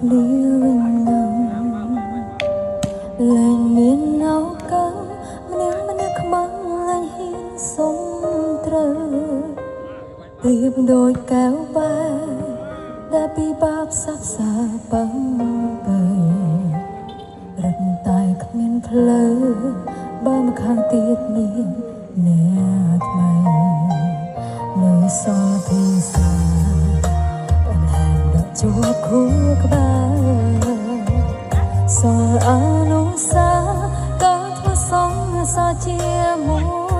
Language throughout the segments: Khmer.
គ្នាវិញណាំលែងមានឱកាសម្នាក់ម្នាក់ខ្មាំងលែងហ៊ានសុំត្រូវប្រៀបដូចកែវបែដែលពីបាបសាបសាប៉ឹងបើរឹងតែគ្មានផ្លូវបើម្ខាងទៀតមានអ្នកថ្មីនៅសល់ភាសាដែលហែងដកជាប់ខួរក្បាលសល់អនុសាការធ្វើសងសាជាមួ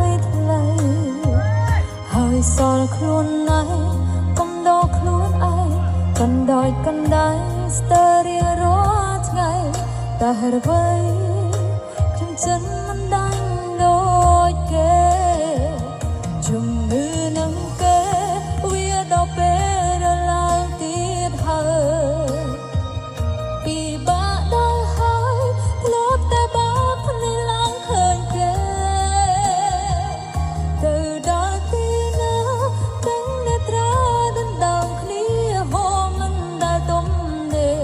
យថ្លៃហើយសល់ខ្លួនឯងកុំដោខ្លួនឯងកណ្ដោយកណ្ដៃស្ទើររៀងរាល់ថ្ងៃតែហេតុអ្វីខ្ញុំចិនមិនដាញ់ដូចគេជំងឺនឹងគេវាដល់ពេលរឡើងទៀតហើយពីបាក់ដល់ហើយធ្លាប់តែបាក់ភ្នែកឡើងឃើញគេទៅដល់ទីណាទាំងអ្នកត្រាដណ្ដើមគ្នាហូរមិនដែលទំនេរ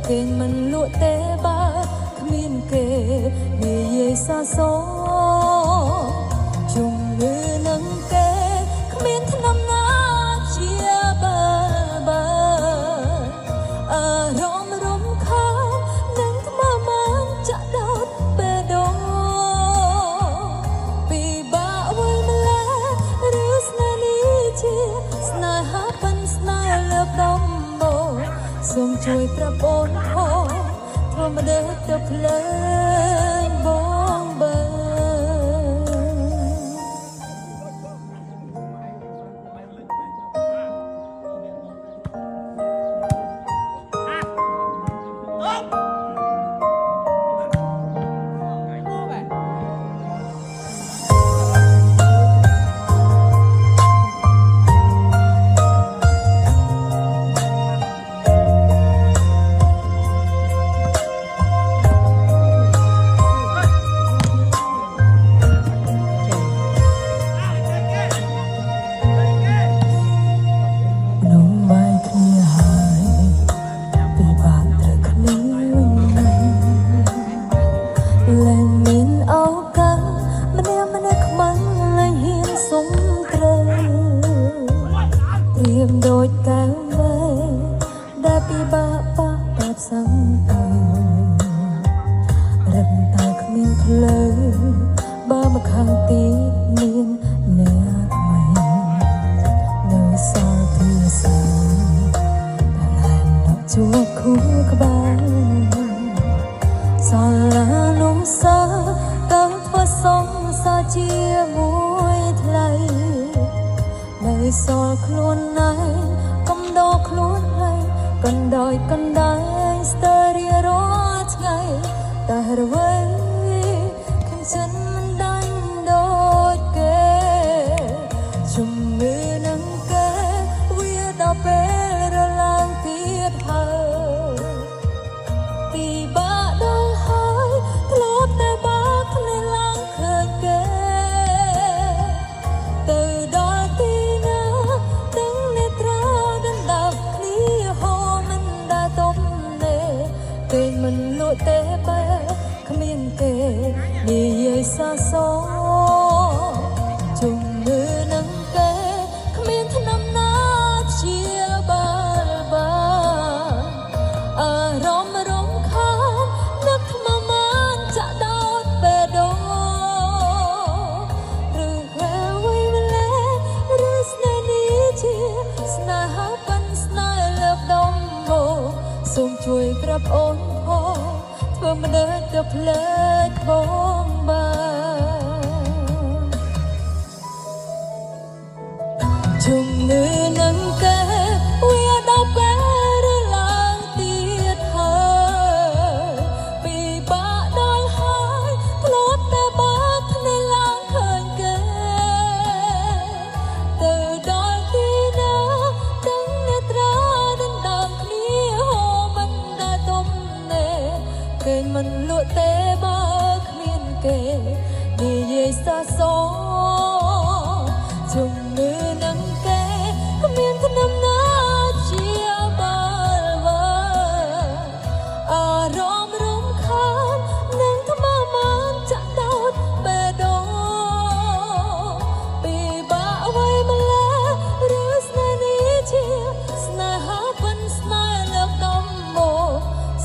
គេមិនលក់ទេបើគ្មានគេនិយាយសាសជំងឺនឹងគេគ្មានថ្នាំណាជាបើបើអារម្មណ៍រំខាននឹងថ្មមានចាក់ដោតបេះដូងពីបាក់អ្វីម្ល៉េះឬស្នេហ៍នេះជាស្នេហាប៉ិនស្នេហ៍លើកដំបូងសូមជួយប្រាប់អូនផងធ្វើម្ដេចទៅភ្លែងបងបើ នំបាយគ្នាហើយពីបាក់ត្រូវគ្នាវិញណាំលែងមានឱកាសម្នាក់ម្នាក់ខ្មាំងលែងហ៊ានសុំត្រូវប្រៀបដូចកែវមែដែលពីបាក់បាក់បែបសង្កូរឹងតែគ្មានផ្លូវបើម្ខាងទៀតមានអ្នកថ្មីនៅសល់ភាសាដែលហែងដកជាប់ខួរក្បាលសល់អនុសាការធ្វើសងសាជាមួយថ្លៃនៅសល់ខ្លួនឯងកុំដោខ្លួនឯងកណ្ដោយកណ្ដាយស្ទើររៀងរាល់ថ្ងៃតែហេតុអ្វីខ្ញុំចិនមិនដាញ់ដូចគេជំងឺនឹងគេវាដល់ពេលរឡើងទៀតហើយ ពីបាក់ដល់ហើយធ្លាប់តែបាក់ភ្នែកឡើងឃើញគេទៅដល់ទីណាទាំងអ្នកត្រាដណ្ដើមគ្នាហូរមិនដែលទំនេរគេមិនលក់ទេបើគ្មានគេនិយាយសាសជំងឺនឹងគេគ្មានថ្នាំណាព្យាបាលបានអារម្មណ៍រំខាននឹកថ្មមានចាក់ដោតបេះដូងឬអ្វីម្ល៉េះឬស្នេហ៍នេះជាស្នេហាប៉ិនស្នេហ៍លើកដំបូងសូមជួយប្រាប់អូនផងធ្វើម្ដេចទៅភ្លេចបងបានជំងឺនឹងគេវាដល់ពេលរឡើងទៀតហើយពីបាក់ដល់ហើយធ្លាប់តែបាក់ភ្នែកឡើងឃើញគេទៅដល់ទីណាទាំងអ្នកត្រាដណ្ដើមគ្នាហូរមិនដែលទំនេរគេមិនលក់ទេបើគ្មានគេនិយាយសាសជំងឺនឹងគេ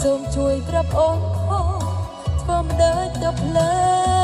សូមជួយប្រាប់អូនផងធ្វើមិនដេចទៅផ្លែ